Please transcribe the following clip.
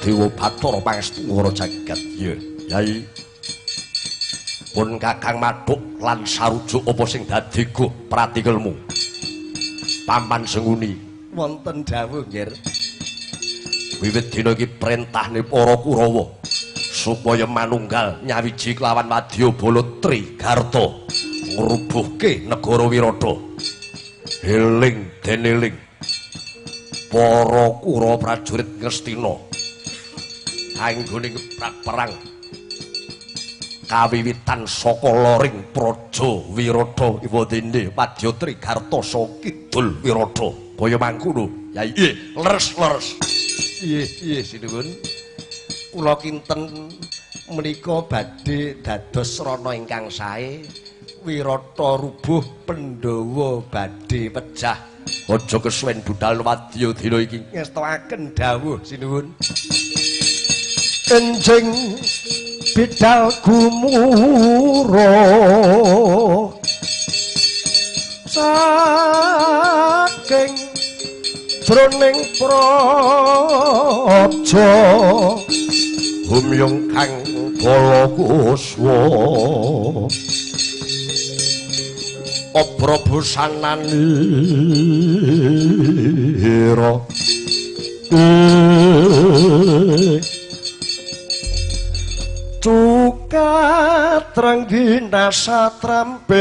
Dewa Bathara Pangestu jagat. Iya, Yai. Pun Kakang mathuk lan sarujuk apa sing dadi guh pratikelmu. Paman Senguni wonten dawuh, Nggir. Wiwit dina iki prentahne para Kurawa supaya manunggal nyawiji kelawan wadyabala Trigarta ngrubuhke negara Wirata. Eling deneling para Kurawa prajurit Ngastina anggone ngebrak perang kawiwitan saka loring praja Wirata iwadene wadya Trigarta saka kidul Wirata. Kaya mangkono, Yai. Nggih, leres-leres. Nggih, nggih sinuwun. Kula kinten menika badhe dados srana ingkang sae. Wirata rubuh, Pandhawa badhe pejah. Aja kesuwen budal wadya dina iki. Ngestoaken dawuh sinuwun. Enjing bidal gumuro saking jroning praja humyung kang bala kuswa obra busananira cukat rengginas satrampil.